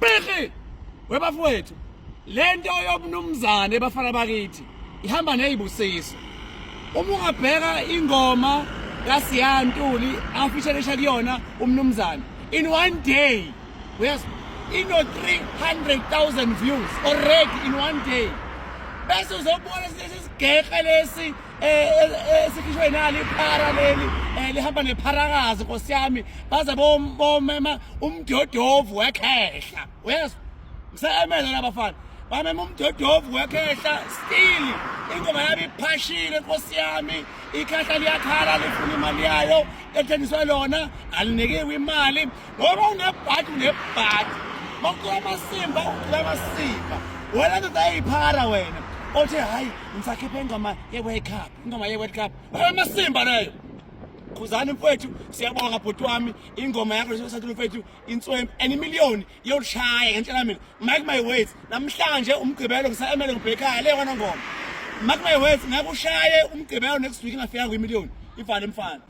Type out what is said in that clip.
Bheki webafowethu, lento yobunumzane bafana bakithi ihamba nezibusiso. Uma ungabheka ingoma kaSiya Ntuli afishelisha kuyona umnumzane in one day, yes, ino 300,000 views already in one day. Bese uzobona lesi sigeqe lesi esikhishwe nali iphara leli, lihamba nepharakazi, nkosi yami, baze bomema umdodovu wekhehla. Uyezwa, ngisemele labafana bamema umdodovu wekhehla, still ingoma yami iphashile, nkosi yami. Ikhehla liyakhala, lifuna imali yayo ethengiswe lona, alinikiwe imali ngoba unebhadi, unebhadi. Makucula amasimba, ucula amasimba. Wena ndoda eyiphara, wena othi hayi, ngisakhipha ingoma ye-World Cup, ingoma ye-World Cup, amasimba leyo. Khuzani mfowethu, siyabonga bhuti wami, ingoma yakho lesathula mfowethu, inswempu and imiliyoni iyolishaya ngentshela mina. Mark my words, namhlanje uMgqibelo ngisaemele ngibhekhaya le kwana ngoma. Mark my words, ngeke ushaye uMgqibelo next week ingafika kwimiliyoni, ivale mfana.